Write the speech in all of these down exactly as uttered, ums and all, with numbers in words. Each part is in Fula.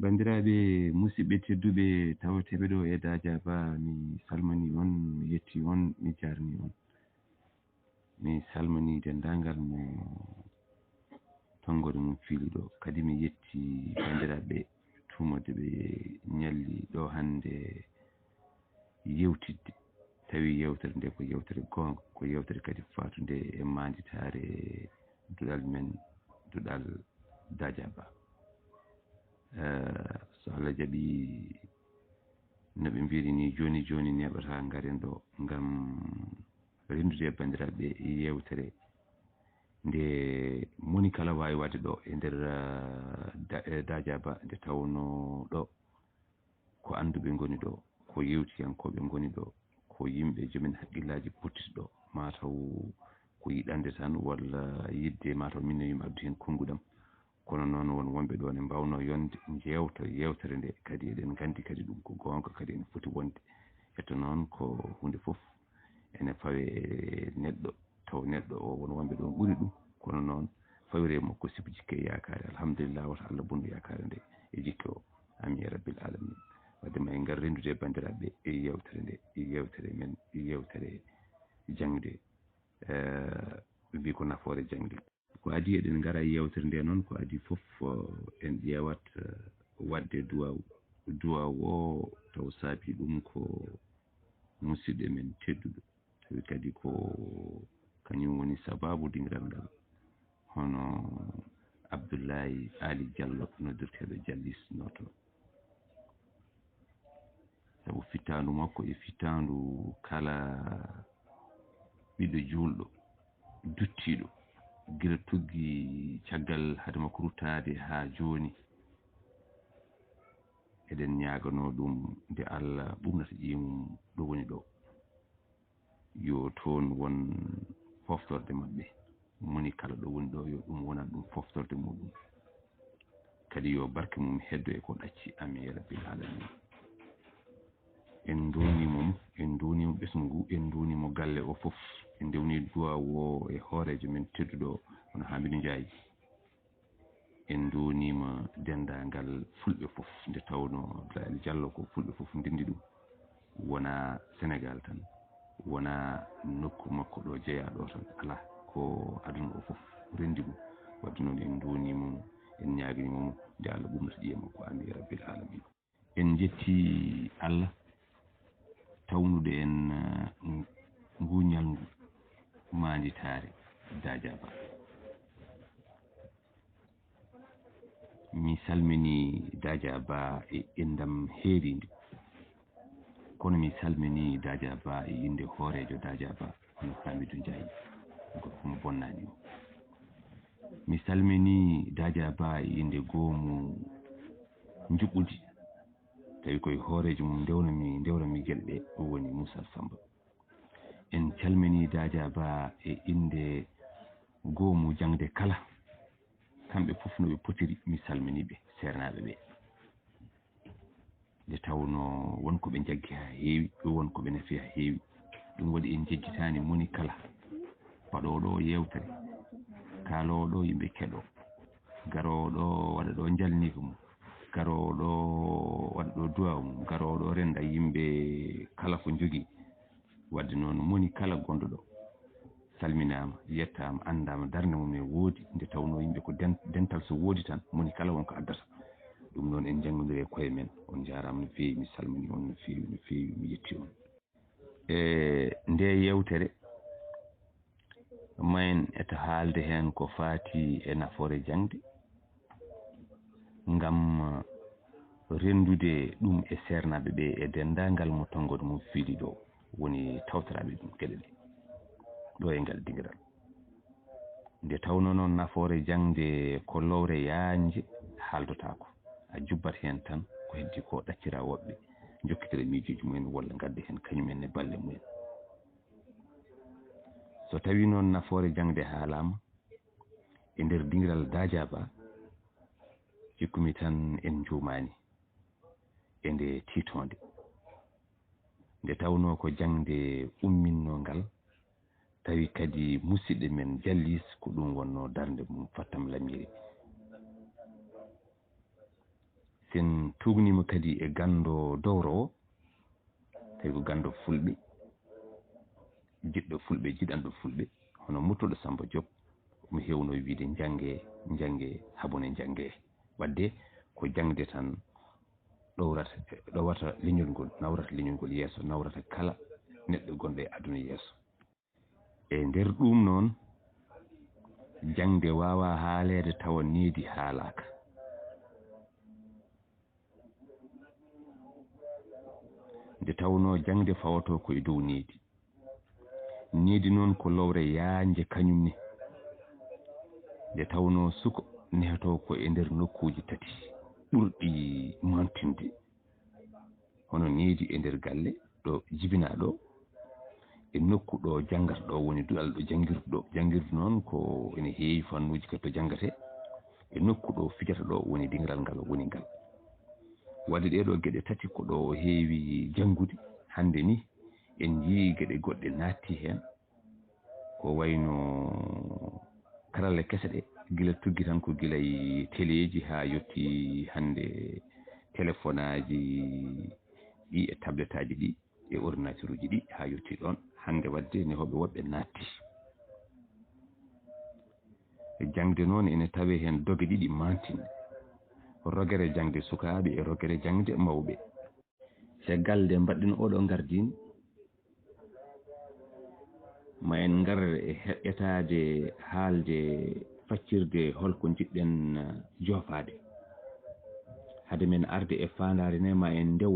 Banndiraaɓe musidɓe tedduɓe tawateeɓe ɗo e Dajaba, mi salmini on, mi yetti on, mi jarni on. Mi salmini denndaangal mo tonngode mum fiili ɗo. Kadi mi yetti banndiraaɓe tuumode ɓe ñalli ɗo hannde yewtidde. Tawi yewtere nde ko yewtere goonga, ko yewtere kadi faatunde e maanditaare duɗal men, duɗal Dajaba. Eh, so Allah jaɓi, no ɓe mbiri ni, jooni jooni neeɓata ngaren ɗo ngam renndude e banndiraaɓe yewtere nde moni kala waawi waɗde ɗo e nder, eh, da-, eh, Dajaba, nde tawnoo ɗo ko annduɓe ngoni ɗo, ko yewtiyankooɓe ngoni ɗo, ko yimɓe jomen haqqillaaji pottuɗi ɗo, mataw ko yiɗande tan walla yiɗde mataw min no yimɓe addu heen konnguɗam. Kono noon won wonɓe ɗo ne mbaawno yonde njeewta yewtere nde, kadi eɗen nganndi kadi ɗum ko goonga, kadi ene foti wonde. Hetto noon ko huunde fof ene fawe e neɗɗo, taw neɗɗo o won wonɓe ɗon ɓuri ɗum, kono noon fawire makko sibu jikke e yaakaare. Alhamdulillah, wata Allah bonnu yaakaare nde e jikke o. Amin ya rabbil alamin. Wadde ma en ngar renndude e banndiraaɓe e yewtere nde, e yewtere men, e yewtere jaŋde, eh, ɓe mbi ko nafoore jaŋde. Ko adii eɗen ngara e yewtere nde noon, ko adii fof, eh, en ƴeewat, eh, waɗde duwaaw. Duwaaw o taw saabi ɗum ko musidɗo men tedduɗo, tawi kadi ko kañum woni sabaabu dingiral ngal, hono Abdullahi Ali Jallo noddirteeɗo Jallis Nooto. Sabu fittaandu makko e fittaandu kala ɓiɗɗo juulɗo, duttiiɗo, gila tuggi caggal hade makko ruttaade haa jooni, eɗen ñaaganoo ɗum nde Allah ɓuurnata ƴiye mum ɗo woni ɗo. Yo toon won foftorde maɓɓe. Moni kala ɗo woni ɗo, yo ɗum wonan ɗum foftorde muɗum. Kadi yo barke mum heddo e ko ɗacci. Amin ya rabbil alamin. En ndonimo mo, en ndonimo ɓesngu ngu, en ndonimo galle o fof. En ndewni duwaaw o e hooreejo men tedduɗo, hono Hamidou Ndiaye. En ndonima denndaangal fulɓe fof, nde tawnoo Abdoulaye Diallo ko fulɓe fof ndenndi ɗum. Wonaa Senegaal tan, wonaa nokku makko ɗo jeyaa ɗo tan, alaa, ko aduna o fof renndi ɗum. Wadde noon en ndonima mo, en ñaaganiima mo nde Allah ɓuurnata ƴiye makko. Amin ya rabbil alamin. En njetti Allah tawnuɗo en, eh, ngu ñalngu maanditaare Dajaba. Mi salmini Dajaba e inndam heeriindi, kono mi salmini Dajaba e innde hooreejo Dajaba, hono Hamidou Ndiaye, gorko mo bonnaani o. Mi salmini Dajaba e innde goomu njuɓɓudi, tawi koye hooreejo mum ndewnami, ndewnami geɗe ɗe, o woni Moussa Samba. En calmini Dajaba e innde goomu jaŋde kala. Kamɓe fof no ɓe potiri, mi salmini ɓe, seernaaɓe ɓe. Nde tawnoo won ko ɓe njaggi haa heewi, won ko ɓe nafi haa heewi. Ɗum waɗi en njejjitaani moni kala paɗooɗo o yeewtere, kaaloowo ɗo yimɓe keɗoo, garoowo ɗo waɗa ɗo njalniika mum, garoowo ɗo waɗa ɗo duwaaw mum, garoowo ɗo rennda yimɓe kala ko njogii. Wadde noon, moni kala gonɗo ɗo salminaama, yettaama, anndaama, darnde mum ne woodi, nde tawnoo yimɓe ko den-, dental so woodi tan, moni kala won ko addata. Ɗum noon en njanngodiri e koye men. On njaaraama no feewi, mi salmini on no feewi, no feewi, mi yetti on. E nde yewtere, ma en eto haalde heen ko faati e nafoore jaŋde, ngam renndude ɗum e seernaaɓe ɓe e denndaangal mo tonngode mum fiili ɗo, woni tawtoraaɓe ɗum geɗe ɗe, ɗo e ngal dingiral. Nde tawnoo noon nafoore jaŋde ko lowre yaajnde haaldotaako, a jubbat heen tan ko heddi ko ɗaccira woɓɓe, njokkitira miijooji mumen walla ngadda heen kañum en e balle mumen. So tawii noon nafoore jaŋde haalaama e nder dingiral Dajaba, cikkumi tan en njuumaani e nde tiitoonde. Nde tawnoo ko jaŋde umminnoo ngal, tawi kadi musidɗo men Jallis ko ɗum wonnoo darnde mum Fattam Lamiri. En tuugniima kadi e ganndo dowrowo, tawi ko ganndo fulɓe, jiɗɗo fulɓe, jiɗanɗo fulɓe, hono Murtuɗo Sammba Diop, omo heewno wiyde: "Njanngee, njanngee, habone njanngee." Waɗde ko jaŋde tan ɗowrata, ɗowata leñol ngol, nawrata leñol ngol yeeso, nawrata kala neɗɗo gonɗo e aduna yeeso. E nder ɗum noon, jaŋde waawaa haaleede tawa needi haalaaka. Nde tawnoo jaŋde fawatoo ko e dow needi. Needi noon ko lowre yaajnde kañum ne. Nde tawnoo suka nehetoo ko e nder nokkuuji tati ɓurɗi maantinde. Hono needi e nder galle ɗo jibinaa ɗo, e nokku ɗo janngata ɗo woni duɗal ɗo janngirdu ɗo. Janngirdu noon ko ene heewi fannuuji kadi to janngate, e nokku ɗo fijata ɗo woni dingiral ngal woni ngal. Waɗde ɗee ɗo geɗe tati ko ɗo o heewi janngude. Hannde ni en njiyii geɗe goɗɗe naatti heen, ko wayno karalle kese ɗe, gila tuggi tan ko gila e teleeji haa yotti hannde telefonaaji ɗi e tabletaaji ɗi e ordinateuruuji ɗi haa yotti ɗoon. Hannde waɗde nehooɓe woɓɓe naatti. Jaŋde noon ene tawee heen doge ɗiɗi maantinɗe, rogere jaŋde sukaaɓe e rogere jaŋde mawɓe. Caggal nde mbaɗɗen oɗo ngardiin, ma en ngar e heɓɓetaade haalde faccirde hol ko njiɗɗen joofaade. Hade men arde e faandaare nde, ma en ndew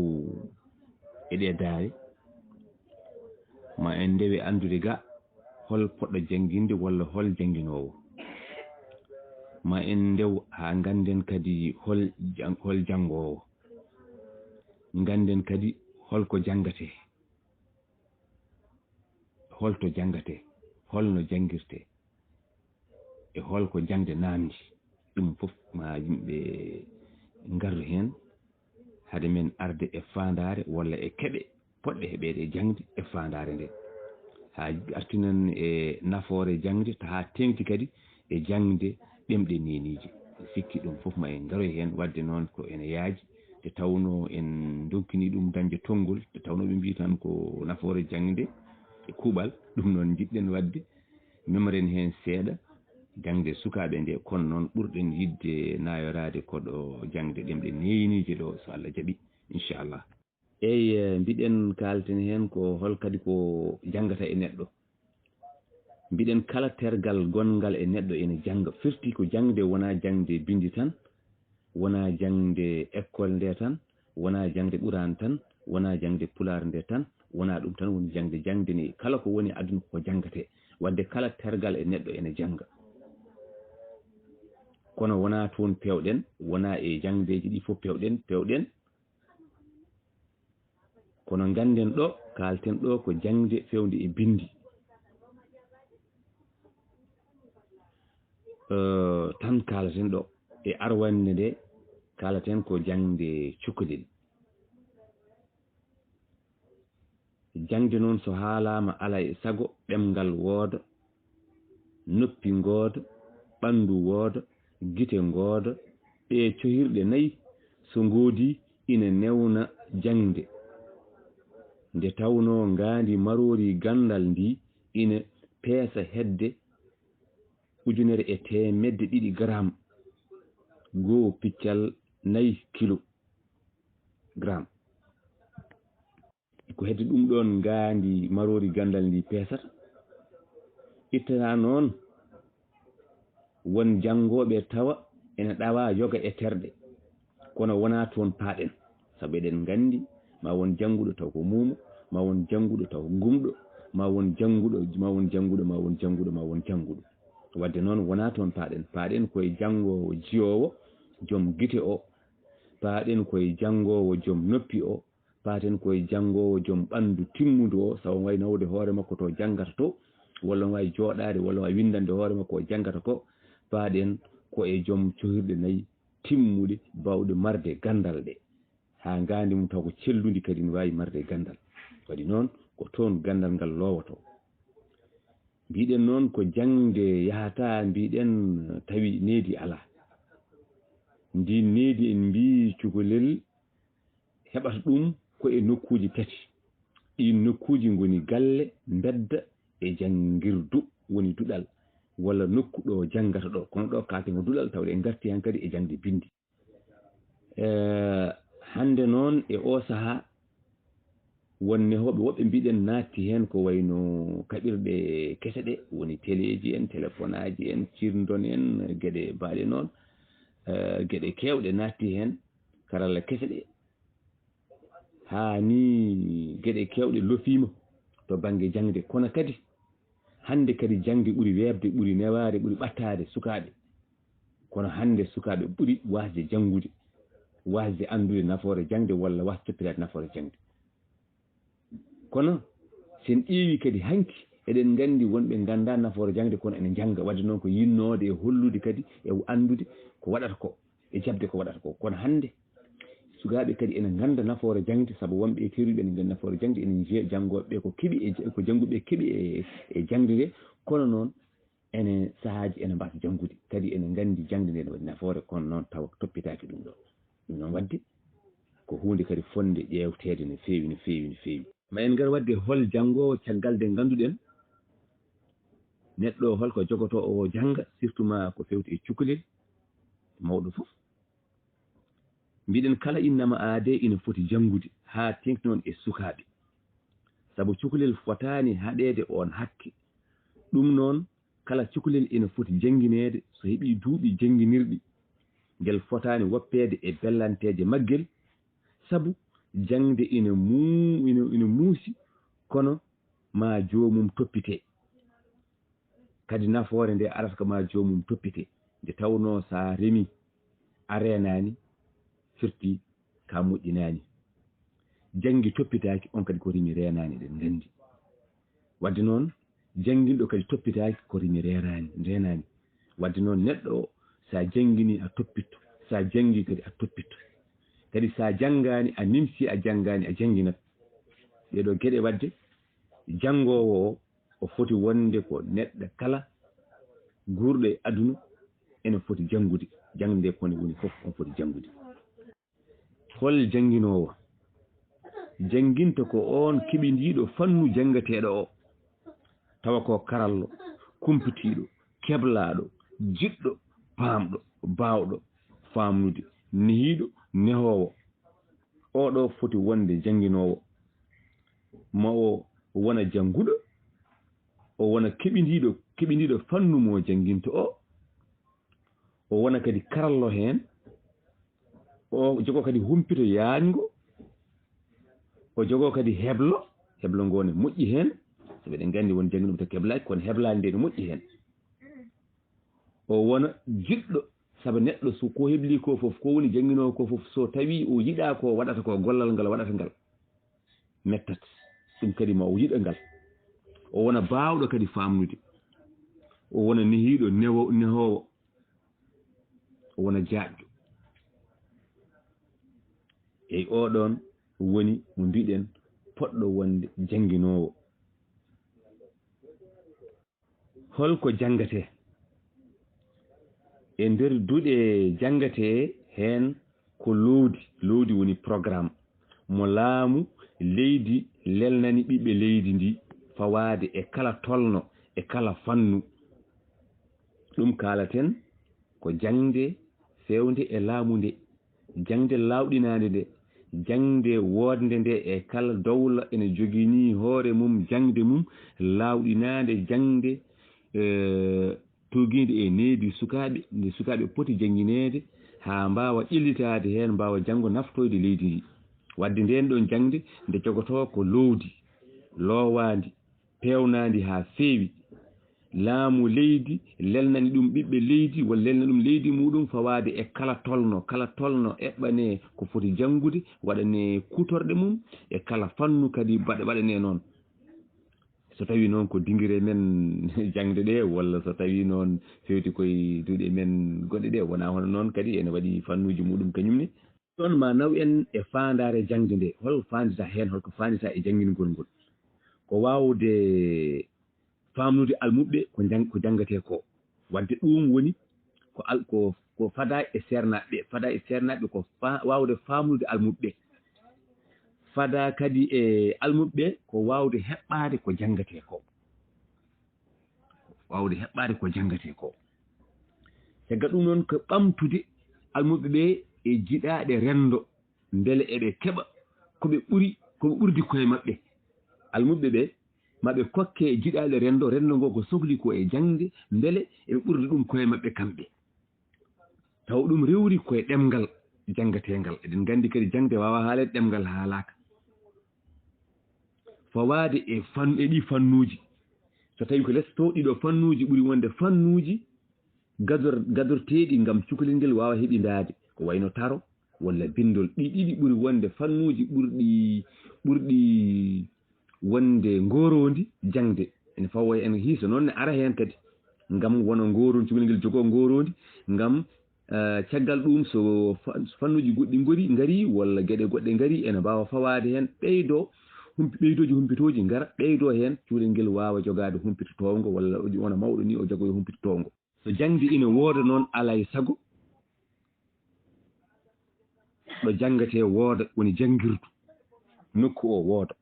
e ɗe daawe, ma en ndewe anndude ga hol poɗɗo jannginde walla hol jannginoowo. Ma en ndew haa ngannden kadi hol jan-, hol janngoowo. Ngannden kadi hol ko janngatee, hol to janngatee, hol no janngirtee, e hol ko jaŋde naamndi. Ɗum fof ma yimɓe ngardu heen, hade men arde e faandaare walla e keɓe poɗɗe heɓeede e jaŋde e faandaare nde. Haa artinan e nafoore jaŋde, haa teeŋti kadi e jaŋde ɗemɗe neeniije. Sikki ɗum fof ma en ngaroy heen, waɗde noon ko ene yaaji, nde tawnoo en ndokkinii ɗum dañde tonngol, nde tawnoo ɓe mbiyi tan ko nafoore jaŋde e kuuɓal. Ɗum noon njiɗɗen waɗde, memren heen seeɗa jaŋde sukaaɓe nde, kono noon ɓurɗen yiɗde naayoraade ko ɗo jaŋde ɗemɗe neeniije ɗo, so Allah jaɓi, inchallah. Eey, eh, mbiɗen kaalten heen ko hol kadi ko janngata e neɗɗo. Mbiɗen kala tergal gonngal e neɗɗo ene jannga. Firti ko jaŋde wonaa jaŋde binndi tan, wonaa jaŋde ekkol nde tan, wonaa jaŋde Quraan tan, wonaa jaŋde Pulaar nde tan, wonaa ɗum tan woni jaŋde. Jaŋde ne kala ko woni aduna ko janngatee. Waɗde kala tergal e neɗɗo ene jannga. Kono wonaa toon peewɗen, wonaa e jaŋdeeji ɗi fof peewɗen, peewɗen. Kono ngannden ɗo, kaalten ɗo ko jaŋde feewnde e binndi. Eh, tan kaalaten ɗo. E arwannde nde, kaalaten ko jaŋde cukalel. Jaŋde noon so haalaama, alaa e sago ɗemngal wooda, noppi ngooda, ɓanndu wooda, gite ngooda. Ɗee cohirɗe nayi so ngoodii ina newna jaŋde. Nde tawnoo ngaandi maroori ganndal ndii ina peesa hedde ujunere e teemedde ɗiɗi garam, goo piccal nayi kilo, gram. Ko hedde ɗum ɗoon ngaandi maroori ganndal ndi peesata. Ittata noon won janngooɓe tawa ene ɗawa yoga e terɗe, kono wonaa toon paaɗen, sabu eɗen nganndi ma won jannguɗo taw ko muumo, ma won jannguɗo taw ko gumɗo, ma won jannguɗo, ma won jannguɗo, ma won jannguɗo, ma won jannguɗo. Waɗde noon wonaa toon paaɗen, paaɗen koye janngoowo jiyoowo, joom gite o, paaɗen koye janngoowo joom noppi o, paaten koye janngoowo joom ɓanndu timmundu o, sabu wayi nawde hoore makko to janngata to, walla waawi jooɗaade, walla waawi winndande hoore makko o janngata ko, paaɗen ko e joom cohirɗe nayi timmuɗe, baawɗe marde ganndal ɗe, haa ngaandi mum taw ko cellundi kadi ne waawi marde ganndal. Waɗi noon ko toon ganndal ngal loowotoo. Mbiɗen noon ko jaŋde yahata, mbiɗen tawi needi alaa. Ndiin needi en mbii cukalel heɓata ɗum ko e nokkuuji tati. Ɗiin nokkuuji ngoni galle, mbedda e janngirdu, woni duɗal walla nokku ɗo janngata ɗo. Kono ɗo kaalten ko duɗal, tawde en ngartii hankadi e jaŋde binndi. Eh, hannde noon e oo sahaa, won nehooɓe woɓɓe mbiɗen naatti heen ko wayno kaɓirɗe kese ɗe, woni teleeji en, telefonaaji en, cirndon en, geɗe baaɗe noon, eh, geɗe keewɗe naatti heen, karalla kese ɗe. Haa ni geɗe keewɗe lofiima to bannge jaŋde, kono kadi hannde kadi jaŋde ɓuri weeɓde, ɓuri newaade, ɓuri ɓattaade sukaaɓe. Kono hannde sukaaɓe ɓuri waasde janngude, waasde anndude nafoore jaŋde walla waasde toppitaade nafoore jaŋde. Kono sen ƴeewi kadi hanki, eɗen nganndi wonɓe nganndaa nafoore jaŋde, kono ene njannga. Wadde noon ko yinnoode e hollude kadi e anndude ko waɗata ko e jaɓde ko waɗata ko. Kono hannde sukaaɓe kadi ene ngannda nafoore jaŋde, sabu wonɓe e teeruɓe ene ngannda nafoore jaŋde, ene njiya janngooɓe ɓe ko keɓi e ja-, ko jannguɓe keɓi e, e jaŋde nde. Kono noon ene sahaaji ene mbaasa janngude, kadi ene nganndi jaŋde nde ene waɗi nafoore, kono noon tawa toppitaaki ɗum ɗo. Ɗum noon waɗde ko huunde kadi fotnde ƴeewteede no feewi, no feewi, no feewi. Ma en ngar waɗde hol janngoowo caggal nde ngannduɗen neɗɗo o holko jogotoo o jannga, surtout ma ko fewti e cukalel mawɗo fof. Mbiɗen kala innama aadee ina foti janngude haa teeŋti noon e sukaaɓe. Sabu cukalel fotaani haɗeede oon hakke. Ɗum noon, kala cukalel ina foti janngineede so heɓii duuɓi jannginirɗi. Ngel fotaani woppeede e bellanteeje maggel, sabu jaŋde ina muu-, ina, ina muusi, kono maa joomum toppitee. Kadi nafoore nde arata ko maa joomum toppitee. Nde tawnoo so a remii, a reenaani, firti ka moƴƴinaani. Janngi toppitaaki, on kadi ko rimi reenaani, eɗen nganndi. Wadde noon, jannginɗo kadi toppitaaki, ko rimi reeraani, reenaani. Wadde noon, neɗɗo o, so a jannginii, a toppitto. So a janngii kadi, a toppitto. Kadi so a janngaani, a nimsii, a janngaani, a jannginat. Ɗee ɗoo geɗe wadde, janngoowo o, o foti wonde ko neɗɗo kala guurɗo e aduna ene foti janngude. Jaŋde nde kone woni fof, on foti janngude. Hol jannginoowo? Jannginta ko oon keɓindiiɗo fannu janngateeɗo o, tawa ko karallo, kumpitiiɗo, keblaaɗo, jiɗɗo, paamɗo, baawɗo faamnude, nehiiɗo, nehoowo. Oo ɗoo foti wonde jannginoowo. Ma o wona jannguɗo, o wona keɓindiiɗo, keɓindiiɗo fannu mo jannginta o, o wona kadi karallo heen, o jogoo kadi humpito yaajngo, o jogoo kadi heblo, heblo ngoo ne moƴƴi heen, sabu eɗen nganndi won jannginooɓe taw keblaaki, kono heblaade nde ne moƴƴi heen. O wona jiɗɗo, sabu neɗɗo so ko hebli ko fof, ko woni jannginoowo ko fof, so tawii o yiɗaa ko waɗata ko, gollal ngal waɗata ngal, mettat. Ɗum kadi ma o yiɗa ngal. O wona baawɗo kadi faamnude. O wona nehiiɗo newo-, nehoowo. O wona jaajɗo. Eyi, oo ɗoon woni mo mbiɗen poɗɗo wonde jannginoowo. Holko janngatee? E nder duɗe janngatee heen ko loowdi, loowdi woni programme mo laamu leydi lelnani ɓiɓɓe leydi ndi fawaade e kala tolno, e kala fannu. Ɗum kaalaten ko jaŋde feewnde e laamu nde, jaŋde laawɗinaande nde, jaŋde woodnde nde e kala dowla ene joginii hoore mum jaŋde mum laawɗinaande, jaŋde, eh, tuugiinde e needi sukaaɓe, nde sukaaɓe poti janngineede haa mbaawa ƴellitaade heen, mbaawa janngo naftoyde leydi ndi. Wadde ndeen ɗoon jaŋde nde jogotoo ko loowdi, loowaandi, peewnaandi haa feewi. Laamu leydi lelnani ɗum ɓiɓɓe leydi, walla lelna ɗum leydi muuɗum fawaade e kala tolno, kala tolno eɓɓanee ko foti janngude, waɗanee kuutorɗe mum, e kala fannu kadi baɗ-, waɗanee noon. So tawii noon ko dingire men jaŋde ɗe, walla so tawii noon feewti koye duɗe men goɗɗe ɗe, wonaa hono noon kadi ene waɗi fannuuji muuɗum kañum ne. Ɗoon ma naw en e faandaare jaŋde nde, hol faandita heen, holko faandita e janngingol ngol? Ko waawde faamnude almuɓɓe ko jang-, ko janngatee ko. Wadde ɗum woni ko al ko ko fada e seernaaɓe ɓe, fada e seernaaɓe ɓe ko fa, waawde faamnude almuɓɓe ɓe, fada kadi e almuɓɓe ɓe ko waawde heɓɓaade ko janngatee ko, waawde heɓɓaade ko janngatee ko. Caggal ɗum noon ko ɓamtude almuɓɓe ɓe e jiɗaaɗe renndo, mbele eɓe keɓa ko ɓe ɓuri, ko ɓe ɓurdi koye maɓɓe. Almuɓɓe ɓe ma ɓe kokke e jiɗaaɗe renndo, renndo ngo ko sohli ko e jaŋde, mbele eɓe ɓurda ɗum koye maɓɓe kamɓe. Taw ɗum rewri koye ɗemngal janngateengal. Eɗen nganndi kadi jaŋde waawaa haaleede ɗemngal haalaaka. Fawaade e fan, e ɗi fannuuji. So tawii ko les to, ɗiɗo fannuuji ɓuri wonde fannuuji gador-, gadorteeɗi ngam cukalel ngel waawa heɓindaade. Ko wayno taro walla binndol. Ɗi ɗiɗi ɓuri wonde fannuuji ɓurɗi, ɓurɗi wonde ngooroondi jaŋde. Ene fawo en hiiso noon ne ara heen kadi. Ngam wona ngooroondi, cukalel ngel jogoo ngooroondi. Ngam, eh, caggal ɗum so fa-, fannuuji goɗɗi ngori, ngari walla geɗe goɗɗe ngari, ene mbaawa fawaade heen, ɓeydo, humpi-, ɓeydooji humpitooji ngara, ɓeydo heen, cukalel ngel waawa jogaade humpito towngo walla o wona mawɗo ni o jogoyo humpito towngo. So jaŋde ina wooda noon, alaa e sago ɗo janngatee wooda, woni janngirdu, nokku o wooda.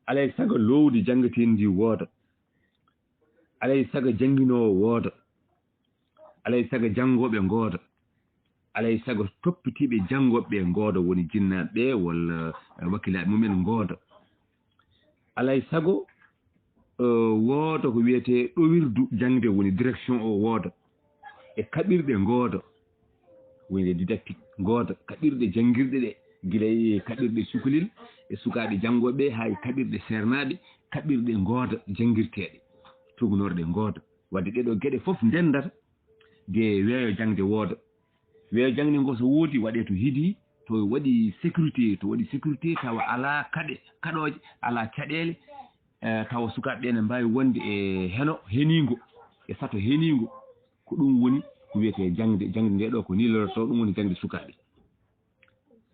Alaa e sago loowdi janngateendi ndi wooda. Alaa e sago jannginoowo wooda. Alaa e sago janngooɓe ngooda. Alaa e sago toppitiiɓe janngooɓe ɓe ngooda, woni jinnaaɓe ɓe walla, eh, wakkilaaɓe mumen ngooda. Alaa e sago, eh, wooda ko wiyetee ɗowirdu jaŋde, woni direction o wooda. E kaɓirɗe ngooda, woni les didactiques ngooda, kaɓirɗe janngirɗe ɗe, gila e kaɓirɗe cukalel e sukaaɓe janngooɓe ɓe, haa e kaɓirɗe seernaaɓe, kaɓirɗe ngooda janngirteeɗe, tuugnorɗe ngooda. Wadde ɗee ɗoo geɗe fof ndenndata de weeyo jaŋde wooda. Weeyo jaŋde ngo so woodi, waɗee to hidi, to waɗi sécurité, to waɗi sécurité, tawa alaa kaɗe, kaɗooje, alaa caɗeele, eh, tawa sukaaɓe ɓe ne mbaawi wonde e heno heniingo, e sato heniingo. Ko ɗum woni ko wiyetee jaŋde, jaŋde nde ɗoo ko nii lorotoo, ɗum woni jaŋde sukaaɓe.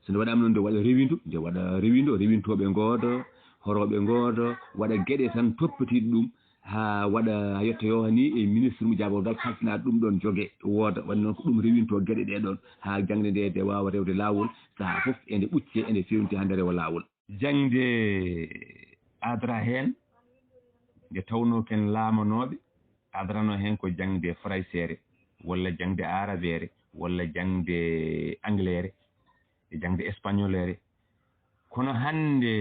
So nde waɗaama noon, nde waɗa rewindo, nde waɗa rewindo, rewintooɓe ngooda, horooɓe ngooda, waɗa geɗe tan toppitiiɗe ɗum, haa waɗa, haa yettoyoo ni e ministre mo jaabawgal kalfinaaɗo ɗum ɗoon joge wooda. Waɗi noon ko ɗum rewintoo geɗe ɗee ɗoon, haa jaŋde nde, nde waawa rewde laawol, sahaa fof ende ɓuccee, ende feewnitee haa nde rewa laawol. Jaŋde adra heen, nde tawnoo ken laamanooɓe, adrano heen ko jaŋde farayseere, walla jaŋde aarabeere, walla jaŋde angleere, e jaŋde españoleere. Kono hannde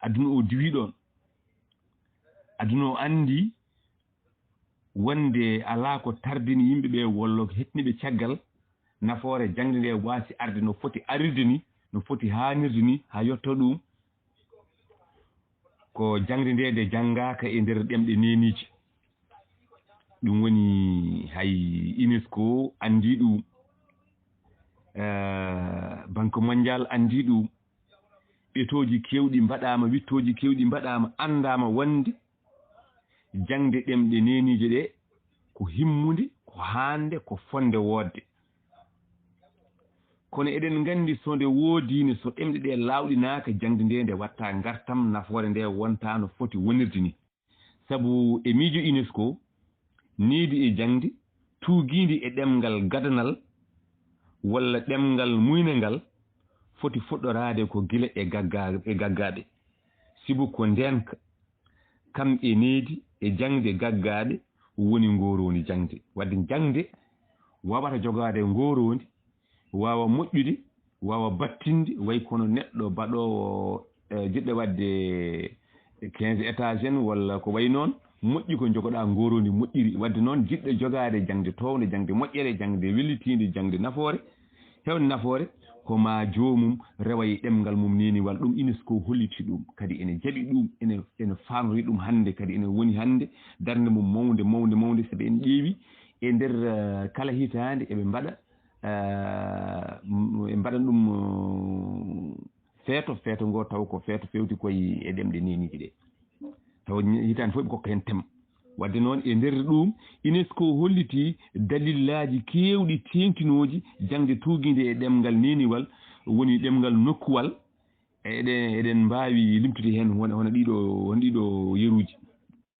aduna o diwi ɗoon. Aduna o anndi wonde alaa ko tardini yimɓe ɓe walla ko hetni ɓe caggal nafoore jaŋde nde waasi arde no foti arirde ni, no foti haanirde ni, haa yetto ɗum. Ko jaŋde nde nde janngaaka e nder ɗemɗe neeniije. Ɗum woni hay UNESCO anndi ɗum, eh, Banque Mondiale anndi ɗum. Ɓetooji keewɗi mbaɗaama, wiɗtooji keewɗi mbaɗaama, anndaama wonde jaŋde ɗemɗe neeniije ɗe ko himmunde, ko haande, ko fotnde woodde. Kono eɗen nganndi so nde woodiino, so ɗemɗe ɗe laawɗinaaka, jaŋde nde nde waɗta ngartam, nafoore nde wonta no foti wonirde ni. Sabu e miijo UNESCO, needi e jaŋde tuugiindi e ɗemngal gadanal walla ɗemngal muynangal foti fuɗɗoraade ko gila e gagga-, e gaggaaɓe. Sibu ko ndeenka, kam e needi e jaŋde gaggaaɓe woni ngooroondi jaŋde. Wadde jaŋde waawata jogaade ngooroondi, waawa moƴƴude, waawa battinde, way kono neɗɗo baɗoowo, eh, jiɗɗo waɗde quinze étages en walla ko way noon, moƴƴi ko njogoɗaa ngooroondi moƴƴiri. Wadde noon, jiɗɗo jogaade jaŋde toownde, jaŋde moƴƴere, jaŋde wellitiinde, jaŋde nafoore, heewde nafoore, ko maa joomum rewa e ɗemngal mum neeniwal. Ɗum UNESCO holliti ɗum, kadi ene jaɓi ɗum, ene, ene faamori ɗum hannde, kadi ene woni hannde darnde mum mawnde, mawnde, mawnde, sabu en ƴeewi e nder, eh, kala hitaande eɓe mbaɗa, eh, m-, ɓe mbaɗan ɗum, eh, feeto, feeto ngo taw ko feeto feewti koye e ɗemɗe neeniiji ɗe. Taw hitaande fof ɓe kokka heen tem. Wadde noon, e nder ɗum, UNESCO holliti dalillaaji keewɗi teeŋtinooji jaŋde tuugiinde e ɗemngal neeniwal, woni ɗemngal nokkuwal. Eɗen, eɗen mbaawi limtude heen hono, hono ɗiɗo, hono ɗiɗo yeruuji.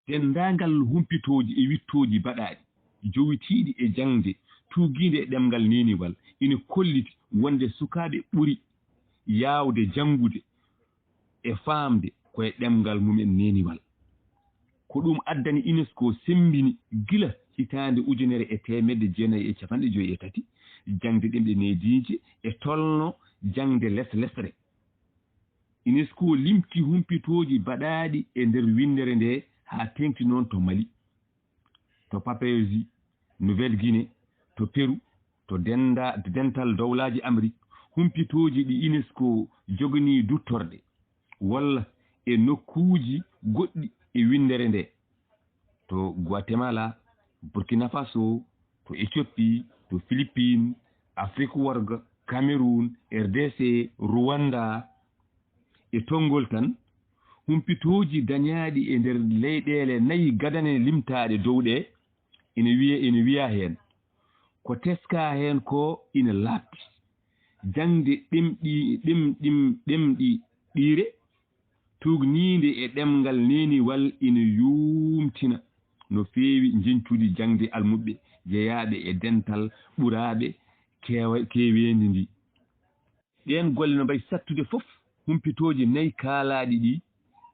Denndaangal humpitooji e wiɗtooji baɗaaɗi jowitiiɗi e jaŋde tuugiinde e ɗemngal neeniwal ina kolliti wonde sukaaɓe ɓuri yaawde janngude e faamde ko e ɗemngal mum en neeniwal. Ko ɗum addani UNESCO semmbini gila hitaande ujunere e teemedde jeenayi e capanɗe joyi e tati jaŋde ɗemɗe neediije e tolno jaŋde les-lesre. UNESCO limti humpitooji baɗaaɗi e nder winndere nde haa teeŋti noon to Mali, to Papouasie Nouvelle-Guinée, to Pérou, to dennda-, to Dental Dowlaaji Amrik, humpitooji ɗi UNESCO joganii duttorɗe, walla e nokkuuji goɗɗi e winndere nde, to Guatemala, Burkina Faso, to Éthiopie, to Philippines, Afrik Worgo, Cameroun, R D C, Rwanda. E tonngol tan, humpitooji dañaaɗi e nder leyɗeele nayi gadane limtaaɗe dow ɗee, ina wiya, ina wiya heen, ko teskaa heen ko ina laaɓti. Jaŋde ɗemɗi, ɗemɗim-, ɗemɗiɗiire, tuugniinde e ɗemngal neeniwal ina yuumtina no feewi njeñcudi jaŋde almuɓɓe jeyaaɓe e dental ɓuraaɓe keewa-, keeweendi ndi. Ɗeen golle no mbayi sattude fof, humpitooji nayi kaalaaɗi ɗi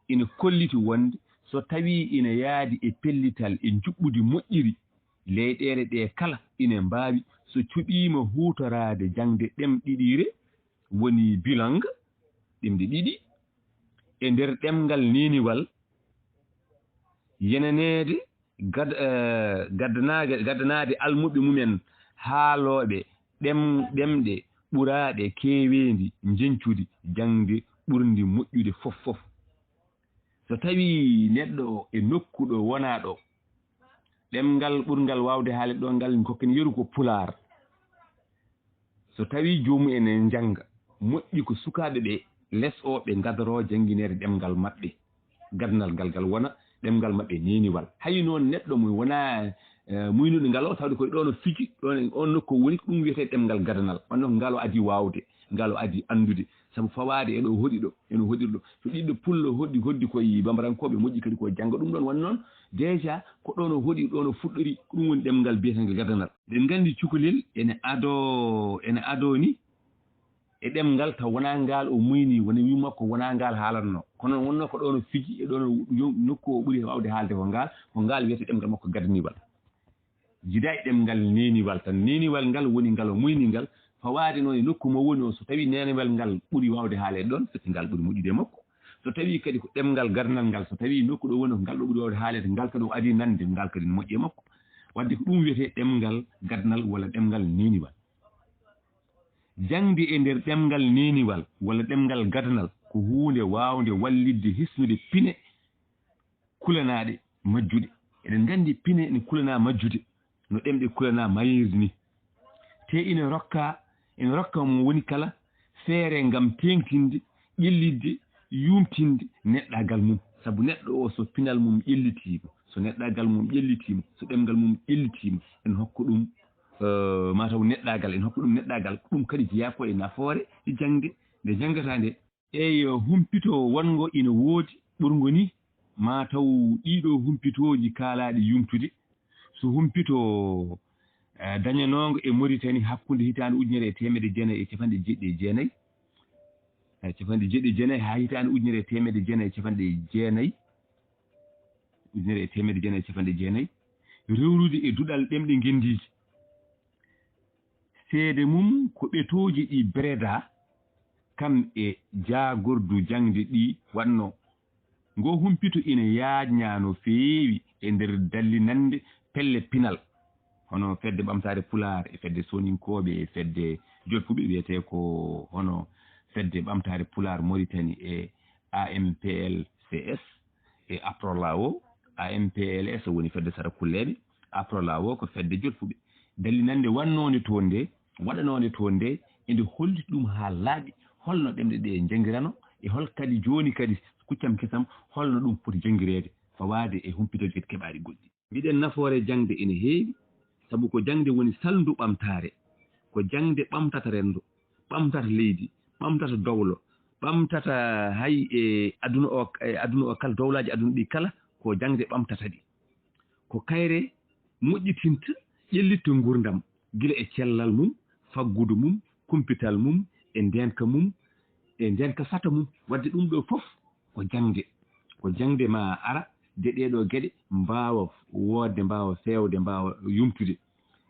ina kolliti wonde so tawii ina yaadi e pellital e njuɓɓudi moƴƴiri, leyɗeele ɗee kala ina mbaawi, so cuɓiima huutoraade jaŋde ɗemɗiɗiire, woni bilingue, ɗemɗe ɗiɗi, e nder ɗemngal neeniwal, yenaneede gad-, eh, gaddanaage-, gaddanaade almuɓɓe mum en haalooɓe ɗem-, ɗemɗe ɓuraaɗe keeweendi njeñcudi jaŋde ɓurndi moƴƴude fof fof. So tawii neɗɗo o e nokku ɗo wonaa ɗo, ɗemngal ɓurngal waawde haaleede ɗo ngal, en kokkani yeru ko Pulaar. So tawii joomum en ene njannga, moƴƴi ko sukaaɓe ɓe les o ɓe ngadoroo janngineede ɗemngal maɓɓe, gadanal ngal, ngal wona ɗemngal maɓɓe neeniwal. Hay noon neɗɗo mo wonaa, eh, muynuɗo ngal o, tawde koye ɗoon o fiji, ɗoon e oon nokku o woni, ko ɗum wiyetee ɗemngal gadanal. Wonno ko ngal o adii waawde, ngal o adii anndude. Sabu fawaade e ɗo o hoɗi ɗo, ene hoɗiri ɗo. So ɓiɗɗo pullo hoɗi, hoɗdi koye bambarankooɓe, moƴƴi kadi ko jannga ɗum ɗoon. Woni noon, déjà, ko ɗoon o hoɗi, ɗoon o fuɗɗori, ko ɗum woni ɗemngal biyeteende gadanal. Eɗen nganndi cukalel ene adoo, ene adoo ni e ɗemngal taw wonaa ngaal o muyni, woni wiyu makko wonaa ngaal haalatnoo. Kono wonnoo ko ɗoon o fiji, e ɗoon o yo-, nokku o ɓuri waawde haalde ko ngaal, ko ngaal wiyetee ɗemngal makko gadaniwal. Jidaa e ɗemngal neeniwal tan. Neeniwal ngal woni ngal o muyni ngal, fawaade noon e nokku mo woni o, so tawii neeniwal ngal ɓuri waawde haaleede ɗoon, foti ngal ɓuri moƴƴude e makko. So tawii kadi ko ɗemngal gadanal ngal, so tawii nokku ɗo woni ko ngal ɗo ɓuri waawde haaleede, ngal kadi o adii nande, ngal kadi ne moƴƴi e makko. Waɗde ko ɗum wiyetee ɗemngal gadanal walla ɗemngal neeniwal. Jaŋde e nder ɗemngal neeniwal walla ɗemngal gadanal ko huunde waawnde wallitde hisnude pine kulanaaɗe majjuɗe. Eɗen nganndi pine ne kulanaa majjude, no ɗemɗe kulanaa mayirde ni. Te ina rokka, ina rokka mo woni kala feere ngam teeŋtinde, ƴellitde, yuumtinde neɗɗaagal mum. Sabu neɗɗo o, so pinal mum ƴellitiima, so neɗɗaagal mum ƴellitiima, so ɗemngal mum ƴellitiima, en hokka ɗum, eh, mataw neɗɗaagal, en hokka ɗum neɗɗaagal. Ɗum kadi jeyaa ko e nafoore jaŋde, nde janngataa nde. Eey, humpito wonngo ina woodi, ɓurngo ni, maa taw ɗiɗo humpitooji kaalaaɗi yumtude. So humpito, eh, dañanoongo e Mauritanie hakkunde hitaande ujunere e teemedde jeenayi e capanɗe jeeɗiɗi e jeenayi, eh, capanɗe jeeɗiɗi e jeenayi haa hitaande ujunere e teemedde jeenayi e capanɗe jeenayi, ujunere e teemedde jeenayi e capanɗe jeenayi, rewrude e duɗal ɗemɗe ngenndiije. Seede mum ko ɓetooji ɗi Breda, kam e jaagordu jaŋde ɗi waɗnoo. Ngoo humpito ina yaajnaa no feewi e nder dallinannde pelle pinal, hono Fedde Ɓamtaare Pulaar e Fedde Sooninkooɓe e Fedde Jolfuɓe, wiyetee ko hono Fedde Ɓamtaare Pulaar Mauritanie e A M P L C S e Aprolao. A M P L S woni Fedde Sarakulleeɓe, Aprolao ko Fedde Jolfuɓe. Dallinannde waɗnoonde toon nde, waɗanoonde toon nde, ende holliti ɗum haa laaɓi, holno ɗemɗe ɗe njanngirano, e hol kadi jooni kadi, kuccam kesam, holno ɗum foti janngireede, fawaade e humpitooji kadi keɓaaɗi goɗɗi. Mbiɗen nafoore jaŋde ene heewi, sabu ko jaŋde woni salndu ɓamtaare, ko jaŋde ɓamtata renndo, ɓamtata leydi, ɓamtata dowlo, ɓamtata hay e aduna o, e aduna o kala, dowlaaji aduna ɗi kala, ko jaŋde ɓamtata ɗi. Ko kayre moƴƴitinta, ƴellitto nguurndam, gila e cellal mum, faggudu mum, kumpital mum, e ndeenka mum, e ndeenka sata mum. Waɗde ɗum ɗo fof ko jaŋde. Ko jaŋde ma ara, de ɗee ɗoo geɗe mbaawa woodde, mbaawa feewde, mbaawa yumtude.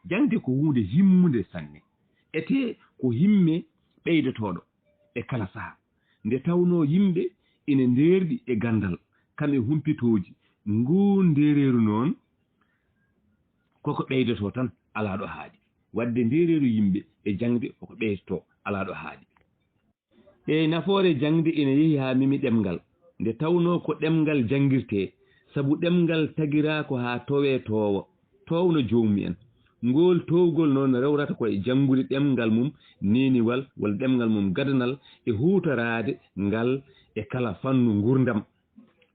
Jaŋde ko huunde himmunde sanne. Etee ko himme ɓeydotooɗo e kala saha. Nde tawnoo yimɓe ina ndeerɗi e ganndal, kam e humpitooji, nguun ndeereeru noon koko ɓeydotoo tan, alaa ɗo haaɗi. Waɗde ndeereeru yimɓe e jaŋde koko ɓeydotoo, alaa ɗo haaɗi. Eey, nafoore jaŋde ina yehi haa memi ɗemngal, nde tawnoo ko ɗemngal janngirtee, sabu ɗemngal tagiraa ko haa towee toowa, toowna joomum en. Ngool toowgol noon rewrata ko e janngude ɗemngal mum neeniwal walla ɗemngal mum gadanal e huutoraade ngal e kala fannu nguurndam.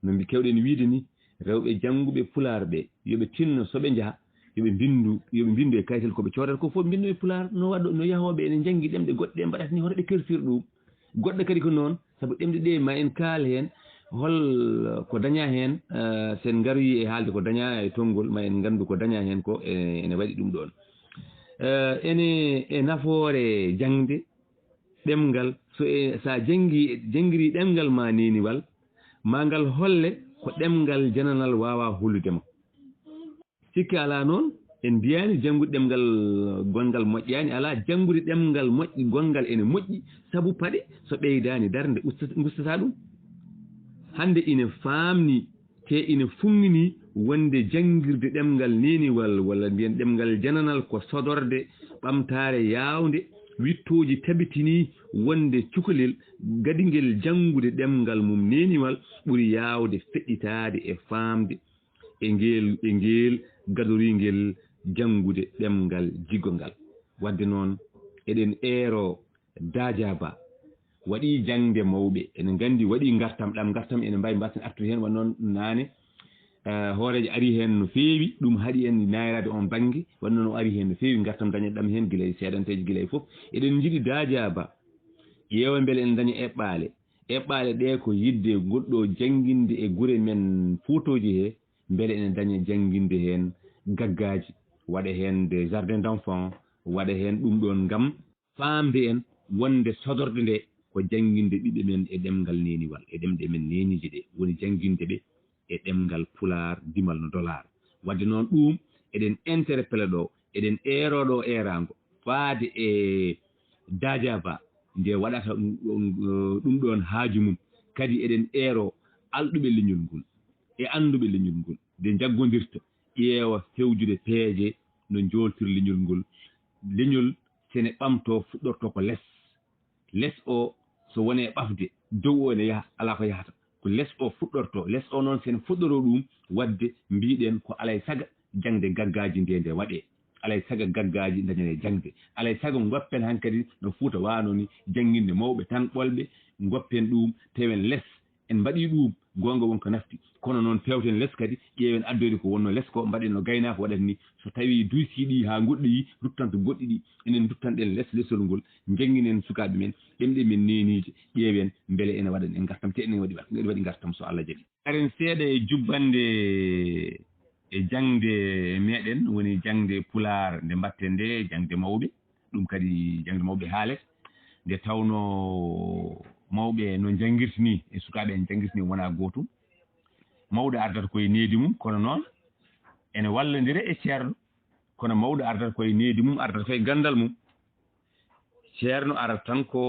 No mbi-, keewɗen wiyde ni, rewɓe jannguɓe Pulaar ɓe, yo ɓe tinno so ɓe njaha, yo ɓe mbinndu, yo ɓe mbinndu e kaytel ko ɓe coodata ko fof, mbinndu e Pulaar, no waɗo, no yahooɓe ene njanngi ɗemɗe goɗɗe ɗe mbaɗata ni, hoto ɓe kersir ɗum. Goɗɗo kadi ko noon, sabu ɗemɗe ɗe ma en kaal heen, hol ko dañaa heen, eh, so en ngaroyi e haalde ko dañaa e tonngol, ma en nganndu ko dañaa heen ko, e, ene waɗi ɗum ɗoon. Eh, ene e nafoore jaŋde, ɗemngal, so e, so a janngi, janngirii ɗemngal ma neeniwal, ma ngal holle ko ɗemngal jananal waawaa hollude ma. Sikke alaa noon, en mbiyaani janngude ɗemngal gonngal moƴƴaani, alaa, janngude ɗemngal moƴƴi, gonngal ene moƴƴi, sabu paɗe so ɓeydaani darnde usta-, ngustataa ɗum. Hannde ine faamni te ina fuŋŋinii wonde janngirde ɗemngal neeniwal walla mbiyen ɗemngal jananal ko sodorde ɓamtaare yaawnde, wiɗtooji tabitinii wonde cukalel gadingel janngude ɗemngal mum neeniwal ɓuri yaawde feɗɗitaade e faamde e ngeel, e ngeel gadoringel janngude ɗemngal jiggongal. Waɗde noon, eɗen eero Daaja Ba waɗii jaŋde mawɓe, ene nganndi waɗii ngartam, ɗam ngartam ene mbaawi mbaɗten artude heen, wano noon naane, eh, hooreejo arii heen no feewi, ɗum haɗi en naayraade oon bannge, wano noon o arii heen no feewi, ngartam dañen ɗam heen gila e seedanteeji, gila e fof. Eɗen njiɗi Daaja Ba ƴeewa mbele ene daña eɓɓaale. Eɓɓaale ɗe ko yiɗde goɗɗo jannginde e gure men Fuutooji he, mbele ene daña jannginde heen gaggaaji, waɗa heen des jardins d'enfants, waɗa heen ɗum ɗoon ngam faamde en wonde sodorde nde ko jannginde ɓiɓɓe men e ɗemngal neeniwal, e ɗemɗe men neeniije ɗe, woni jannginde ɓe e ɗemngal Pulaar, dimal no dolaar. Waɗde noon ɗum, eɗen interpellé ɗo, eɗen eero ɗo eeraango, faade e Daaja Ba, nde waɗata ɗum, ɗum ɗoon haaju mum. Kadi eɗen eero alɗuɓe leñol ngol e annduɓe leñol ngol, nde njaggondirta, ƴeewa fewjude peeje no njooltiri leñol ngol. Leñol, so ene ɓamtoo, fuɗɗortoo ko les. Les o, so wonii ɓafde, dow o ene yaha, alaa ko yahata. Ko les o fuɗɗortoo. Les o noon, so en fuɗɗoroo ɗum waɗde, mbiɗen ko alay saga jaŋde gaggaaji nde nde waɗee. Alay saga gaggaaji dañanee jaŋde. Alay saga ngoppen hankadi no Fuuta waano ni, jannginde mawɓe tan ɓolɓe, ngoppen ɗum, tewen les. En mbaɗii ɗum, goonga won ko nafti. Kono noon, peewten les kadi, ƴeewen addoyde ko wonnoo les ko, mbaɗen no gaynaako waɗata ni. So tawii duysiiɗi haa ngoɗɗoyi, ruttanto goɗɗi ɗi. Enen nduttanɗen les, lesol ngol, njannginen sukaaɓe men, ɗemɗe men neeniije, ƴeewen mbele ene waɗa en ngartam, te enen waɗi, waɗi ngartam so Allah jaɓi. Haren seeɗa e jubbannde e jaŋde meɗen, woni jaŋde Pulaar nde mbaɗten nde, jaŋde mawɓe. Ɗum kadi jaŋde mawɓe haalet. Nde tawnoo mawɓe no njanngirta ni, e sukaaɓe en njanngirta ni wonaa gootum. Mawɗo ardata ko e needi mum, kono noon ene wallondira e ceerno. Kono mawɗo ardata ko e needi mum, ardata ko e ganndal mum. Ceerno arata tan ko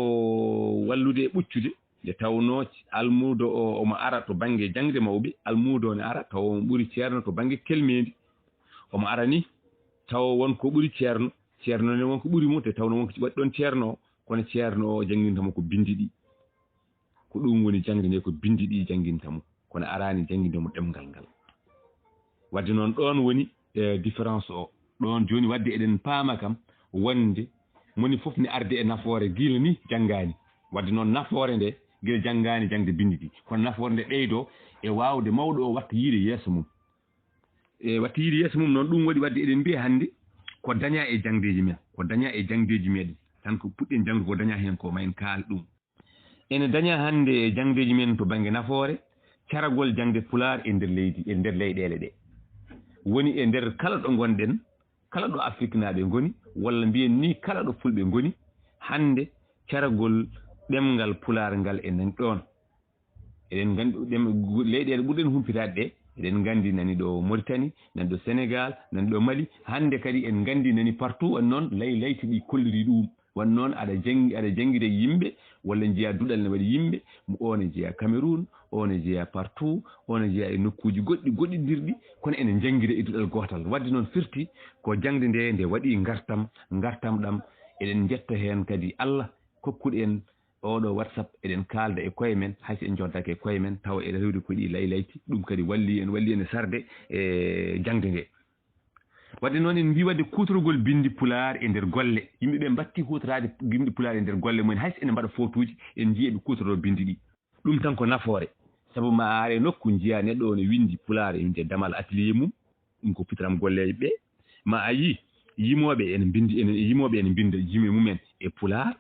wallude e ɓuccude. Nde tawnoo almuudo o, omo ara to bannge jaŋde mawɓe, almuudo o ne ara tawa omo ɓuri ceerno to bannge kelmeendi. Omo ara ni tawa won ko ɓuri ceerno, ceerno ne won ko ɓuri mo, te tawnoo won ko waɗi ɗoon ceerno o, kono ceerno o jannginta mo ko binndi ɗi. Ko ɗum woni jaŋde nde, ko binndi ɗi jannginta mo, kono araani jannginde mo ɗemngal ngal. Waɗde noon, ɗoon woni, eh, différence o. Ɗoon jooni, waɗde eɗen paama kam wonde moni fof ne ardi e nafoore gila ni janngaani. Waɗde noon, nafoore nde gila janngaani jaŋde binndi ɗi, kono nafoore nde ɓeydoo e waawde mawɗo o watta yiyde yeeso mum. E watta yiyde yeeso mum noon, ɗum waɗi waɗde eɗen mbiya hannde ko dañaa e jaŋdeeji men, ko dañaa e jaŋdeeji meɗen. Tan ko puɗɗen janngude ko dañaa heen ko, ma en kaal ɗum. Ene dañaa hannde e jaŋdeeji men to bannge nafoore, caragol jaŋde Pulaar e nder leydi, e nder leyɗeele ɗe. woni e nder kala ɗo ngonɗen, kala ɗo Afriknaaɓe ngoni, walla mbiyen ni kala ɗo Fulɓe ngoni, hannde caragol ɗemngal Pulaar ngal e nan ɗoon. Eɗen nganndi ɗem-, leyɗeele ɓurɗen humpitaade ɗe, eɗen nganndi nani ɗo Mauritanie, nani ɗo Sénégal, nani ɗo Mali. Hannde kadi en nganndi nani partout, wano noon lay-, layti ɗi kolliri ɗum. Wano noon aɗa janngi, aɗa janngida yimɓe, walla njiya duɗal ne waɗi yimɓe, mo o ne jeya Cameroun, o ne jeya partout, o ne jeya e nokkuuji goɗɗi, goɗɗindirɗi, kono ene njanngida e duɗal gootal. Waɗde noon firti ko jaŋde nde, nde waɗi ngartam, ngartam ɗam, eɗen njetta heen kadi Allah kokkuɗo en oɗo WhatsApp, eɗen kaalda e koye men, hay so en njoddake e koye men, tawa eɗen rewde ko ɗi lay-, layti, ɗum kadi walli en, walli en e sarde e jaŋde nde. Waɗde noon, en mbii waɗde kuutorgol binndi Pulaar e nder golle. Yimɓe ɓe mbaɗti huutoraade binndi Pulaar e nder golle mumen, hay so ene mbaɗa footuuji, en njii eɓe kuutoroo binndi ɗi. Ɗum tan ko nafoore, sabu ma a are nokku njiya neɗɗo o ne winndi Pulaar, e winde damal atelier mum, ɗum ko pitiram golleeɓe ɓe. Ma a yii yimooɓe ene mbindi, ene, yimooɓe ene mbinda jime mumen e Pulaar.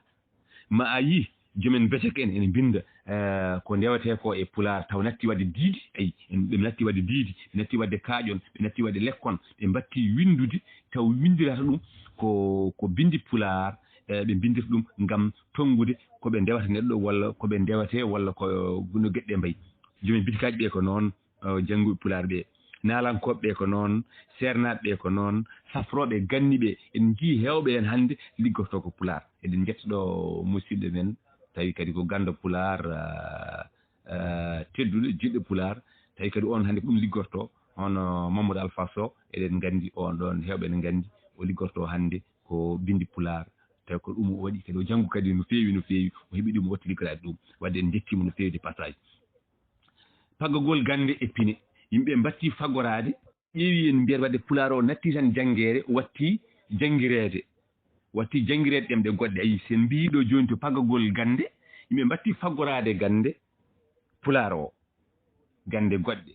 Ma a yii joomen becek en ene mbinda, eh, ko ndewetee ko e Pulaar, taw natti waɗde diidi, ayi, en, ɓe natti waɗde diidi, ɓe natti waɗde kaaƴon, ɓe natti waɗde lekkon, ɓe mbatti winndude, taw winndirata ɗum ko, ko binndi Pulaar, eh, ɓe mbinndirta ɗum ngam tonngude ko ɓe ndewata neɗɗo, walla ko ɓe ndewetee, walla ko no geɗe ɗe mbayi. Joomen bitikaaji ɓe ko noon, eh, jannguɓe Pulaar ɓe. Naalankooɓe ɓe ko noon, seernaaɓe ɓe ko noon, safrooɓe ganni ɓe, en njii heewɓe heen hannde liggotoo ko Pulaar. Eɗen njetta ɗo musidɗo men, tawi kadi ko ganndo Pulaar, ah, ah, tedduɗo, jiɗɗo Pulaar, tawi kadi oon hannde ko ɗum liggotoo, hono Mamadou Alpha Sow, eɗen nganndi oon ɗoon, heewɓe ene nganndi, o liggotoo hannde ko binndi Pulaar, tawi ko ɗum o waɗi kadi, o janngu kadi no feewi, no feewi, o heɓi ɗum, o watti liggoraaɗe ɗum, waɗde en njettiima no feewi de passage. Paggagol gannde e pine. Yimɓe mbattii faggoraade, ƴeewi en mbiyat waɗde Pulaar o nattii tan janngeere, o wattii janngireede. Wattii janngireede ɗemɗe goɗɗe. Ayi, so en mbii ɗo jooni to paggagol gannde, yimɓe mbattii faggoraade gannde Pulaar o, gannde goɗɗe.